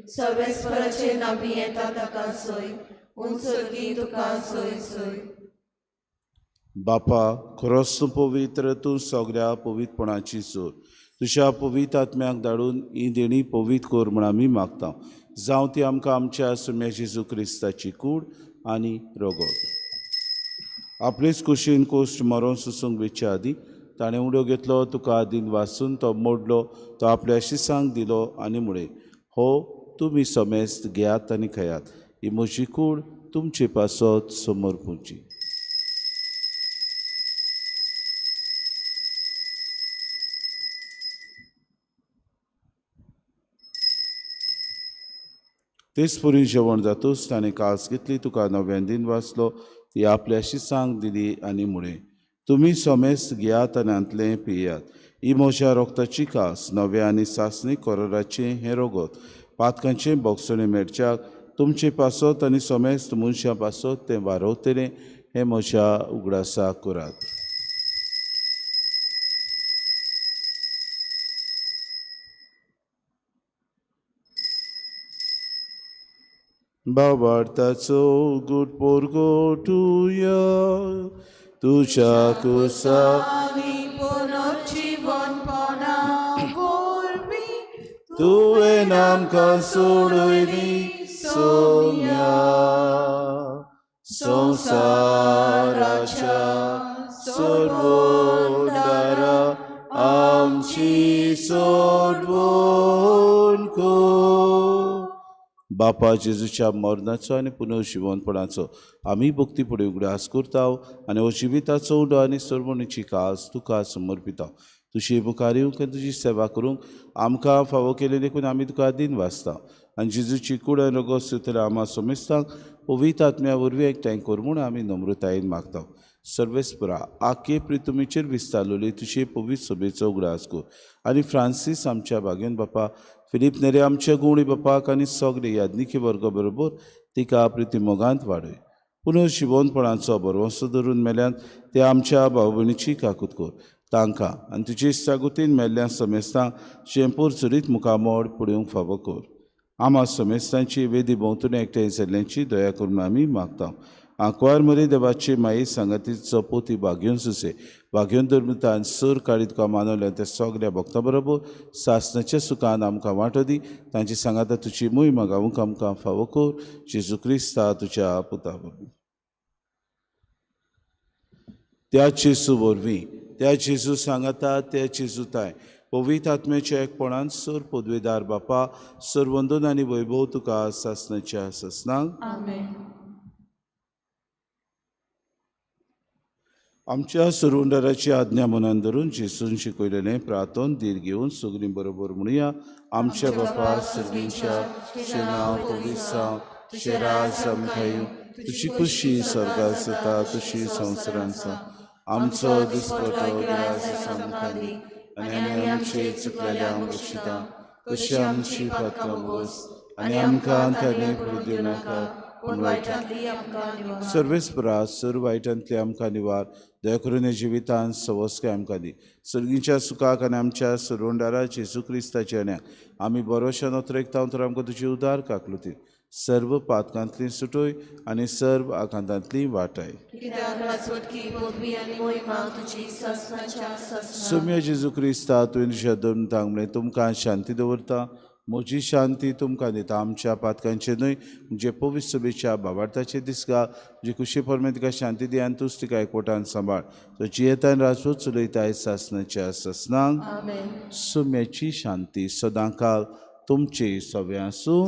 सर्वेस्पराचे नावी येता ताका सोय. उंच स्वर्गी तुका सोय सोय. बापा, खरोच तूं पवित्र, तूं सगळ्या पवित्रपणाची जोर. तुज्या पवित्र आत्म्याक धाडून ही देणी पवित्र कर म्हूण आमी मागता. जावं ती आमकां आमच्या सुम्या जेजू क्रिस्ताची कूड आनी रगत. आपलेच कुशीन कोश्ट मरोन सोसूंक वेचे आदीं ताणें उडो घेतलो, तुका आदीन वासून तो मोडलो, तो आपल्या शिसांक दिलो आनी म्हळें, हो तुमी समेस्त घेयात आनी खायात, ही म्हजी कूड तुमचे पासत समर्पुची. तेच परी जेवण जातूच ताणें कास घेतली, तुका नव्यान दिन वाचलो, ती आपल्या शिसांक दिली आनी म्हळें, तुमी समेस्त घेयात आनी हांतलें पियात, ही म्हज्या रोगताची कास, नव्या आनी सासणी कोराराचें हें रोगत, पातकांचें बोगसणें मेळच्याक तुमचे पासत आनी समेस्त मनशां पासत तें वारवतलें, हें म्हज्या उगडासाक करात. बाबार्थाचो गुट पोरगोटुया तुज्या कुसा तुवें आमकां सोडयली सोम्या संवसाराच्या सर्वोदारा आमची सोडवण कर. बापा जेजूच्या मरणाचो आनी पुनर्जिवनपणाचो आमी भक्ती फुडें उगडास करता आनी हो जिविताचो उडो आनी सर्वणीची कास तुका समर्पिता. तुजी मुखार येवंक आनी तुजी सेवा करूंक आमकां फावो केली देखून आमी तुका दिन वाचता. आनी जेजूची कूड आनी रगत सुतल्या आमा समेस्तांक पवित्र आत्म्या वरवीं एकठांय कर म्हूण आमी नम्रतायेन मागता. सर्वेस्परा आखे प्रितुमीचेर विस्तारलेली तुजे पवित्र सभेचो उगडास कर आनी फ्रांसीस आमच्या भाग्यन बापा, फिलीप नेरे आमच्या गुवणी बापाक आनी सगळे याज्ञिकी वर्ग बरोबर तिका प्रिती मोगांत वाडय. पुनर्जिवनपणाचो भरवंसो धरून मेल्यान ते आमच्या भाव भयणीची काकूत कर. तांकां आनी तुजे इश्टागतीन मेल्ल्या समेस्तांक शेंपूर चुरीत मुखामोड पळोवंक फावो कर. आमा समेस्तांची वेदी भोंवतणी एकठांय जाल्ल्यांची दया करून आमी मागता. आंकवार मरे देवाची माई सांगातीचो पोती भाग्योन सुसे भाग्योन धर्मतान सर काळी तुका मानवल्या त्या सगळ्या भक्तां बरोबर सासणाच्या सुखान आमकां वांटो दी. तांची सांगाता तुजी मोहिमा गावूंक आमकां फावो कर. जेजू क्रिस्ता तुज्या पुता वरवीं. त्या जेजू वरवीं, त्या जेजू सांगाता, त्या जेजू ताय पवित्र आत्म्याच्या एकपणान सर पदवेदार बापा, सर वंदन आनी वैभव तुका सासणाच्या सासणाक. आमेन. आमच्या सुरुंडराची आज्ञा मनान धरून जेसून शिकयलेलें प्रार्थन धीर घेवन सगळीं बरोबर म्हणुया. आमच्या बापा सर्गींच्या, तुजें नांव पवित्र जावं, तुजें राज आमकां येवं, तुजी खुशी स्वर्गात जाता तशी संवसारांत जावं. आमचो दिसपटो ग्रास आमकां दी आनी आमी आमचे चुकलेल्यांक बक्षिता तशी आमची पात्रां बोस आनी आमकां ताणें पडूं दिवं नाका पूण वायटांतली आमकां निवार. सर्वेस्परा सर वायटांतली आमकां निवार, दया करून जिवितांत सवस्काय आमकां दी. सर्गीच्या सुखाक आनी आमच्या सुरोंडारा जेजू क्रिस्ताच्या न्याक आमी बरोशान अतरेकता तर आमकां तुजी उदार काकलुती सर्व पातकांतली सुटोय आनी सर्व आकांतांतली वाटाय. सुम्या जेजू क्रिस्ता तुवें तुज्या दोन म्हळें तुमकां शांती दवरता, म्हजी शांती तुमकां दिता. आमच्या पातकांचे न्हय म्हणजे पवित्र सभेच्या भावार्थाचे दिसगा जी खुशी परमे तिका शांती दी आनी तूच तिका एकवटान सांबाळ. तो जियेतान राजवत चलयताय सासनाच्या सासनांक. सुम्याची शांती सदांकाल तुमचे सगळें आसूं.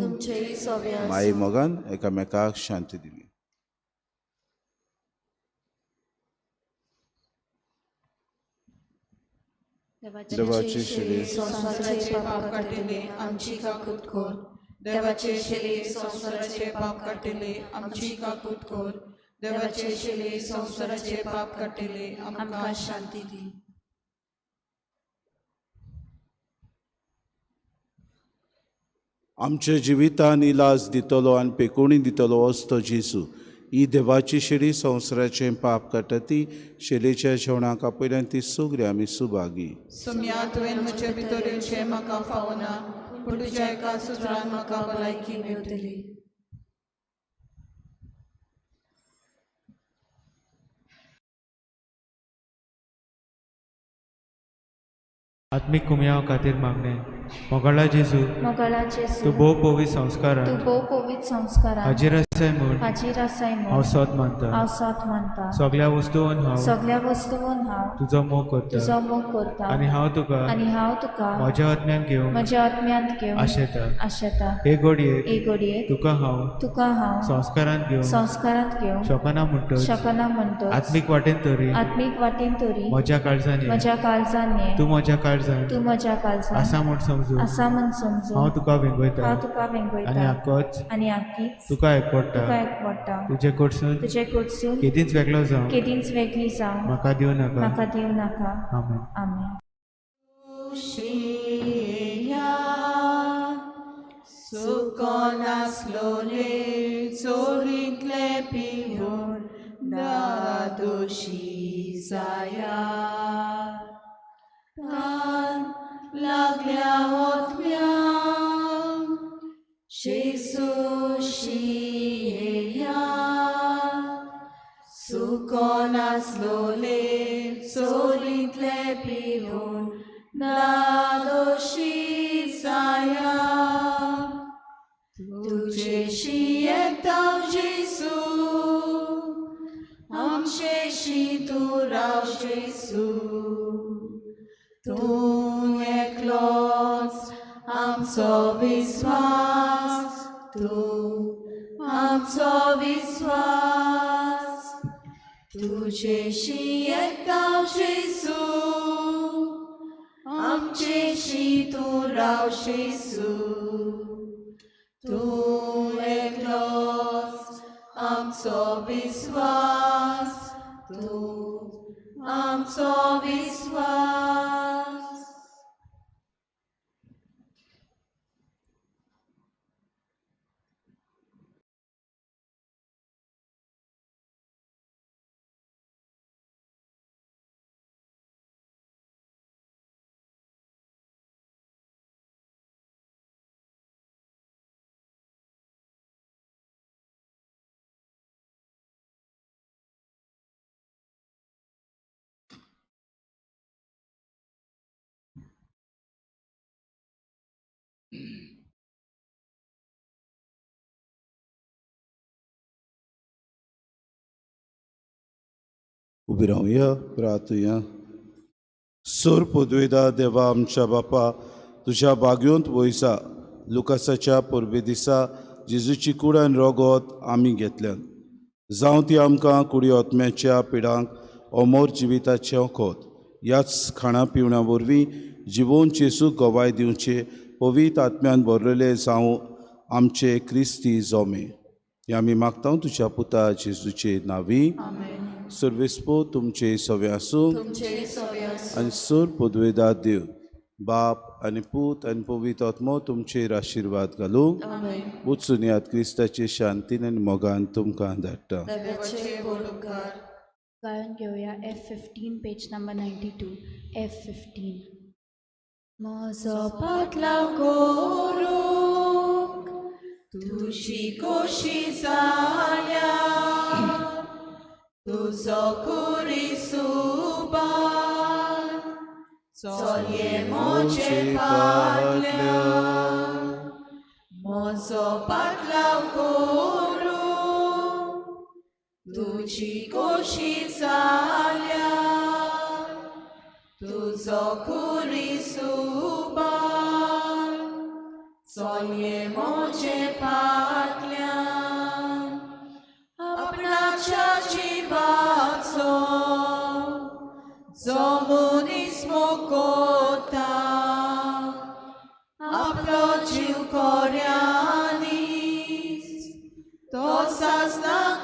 माई मोगान एकामेकाक शांती दिली. देवाचे शिरे संवसाराचे पाप काडटले आमची काकूत कर. देवाचे शिरे संवसाराचे पाप काडटले आमची काकूत कर. देवाचे शिरे संवसाराचे पाप काडटले आमकां शांती दी. आमच्या जिवितान इलाज दितलो आनी पेकोणी दितलो असतो जेजू. ही देवाची शेळी संवसाराचें पाप काडटा ती शेळेच्या जेवणाक आपयल्यान ती सगळी आमी सुभागी. सोम्या तुवें म्हजे भितर येवचें म्हाका फावना, पूण तुज्या एका सुत्रान म्हाका भलायकी मेळटली. आत्मीक कुमयाव खातीर मागणें. मोगाळा जेजू, मोगाळा जेजू, तूं भोव पवित्र संस्कारान, तूं भोव पवित्र संस्कारान हाजीर आसाय म्हूण, हाजीर आसाय म्हूण हांव सोद मानता, हांव सोद मानता. सगळ्या वस्तून हांव, सगळ्या वस्तून हांव तुजो मोग करता, तुजो मोग करता आनी हांव तुका, आनी हांव तुका म्हज्या आत्म्यान घेवंक, म्हज्या आत्म्यांत घेवंक आशेता. आशेता. हे घडयेक, हे घडयेक तुका हांव, तुका हांव संस्कारांत घेवंक, संस्कारांत घेवंक शकना म्हणटच, शकना म्हणटच, आत्मीक वाटेन तरी, आत्मीक वाटेन तरी म्हज्या काळजान ये, म्हज्या काळजान ये, तूं म्हज्या काळजान, तूं म्हज्या काळजान आसा म्हूण समजून, आसा म्हूण समजून हांव तुका वेंगयता, हांव तुका वेंगयता आनी आकोच आनी आकीच तुका एकवडटा, तुका एकवडटा. तुजे कडसून, तुजे कडसून केदींच वेगळो जावं, केदींच वेगळी जावं म्हाका दिवं नाका, म्हाका दिवं नाका. आमेन. आमेन. सुको नासलोले चोरींतले पिवन दादोशी जाया. तान लागल्या ओतम्यांक जेजू शिया. सुको नासलोले चोरींतले पिवन दादोशी जाया. तुजेशी येता जेजू, आमचेशी तूं राव जेजू. तूं एकलोच आमचो विस्वास, तूं आमचो विस्वास. तुजेशी येता जेजू, आमचेशी तूं राव जेजू. तूं एकलोच आमचो विस्वास, तूं आमचो विस्वास. उबी रावया, प्रार्थुया. सोर पदवेदा देवा आमच्या बापा, तुज्या बागयोंत वयसा लुकासाच्या परबे दिसा जेजूची कूड आनी रोगोत आमी घेतल्यात. जावं ती आमकां कुडी आत्म्याच्या पिडांक अमर जिविताचें वखद ह्याच खाणा पिवणा वरवीं जिवोवन जेजूक गवाय दिवचे पवित्र आत्म्यान भरलेले जावं आमचे क्रिस्ती जोमे. हें आमी मागता तुज्या पुता जेजूचे नांवी. सर्वेस्पो तुमचे सवे आसूं आनी सर पदवेदार देव बाप आनी पूत आनी पवित्र आत्मो तुमचेर आशिर्वाद घालूं. वचून याद क्रिस्ताचे शांतीन आनी मोगान तुमकां धाडटा. गायन घेवया F15 page number 92 F15. म्हजो पाटलाव करूंक तुजी खोशी जाल्या तुजो कुरी सुबान चलये म्हजे फाटल्यान. म्हजो पाटलाव करूंक तुजी खोशी जाल्या तुजो कुरी सुबान चलये म्हजे फाटल्यान. आपणाच्या जिवाचो जो मनीस मोगता आपलो जीव खोऱ्यांनीच तो सासणाक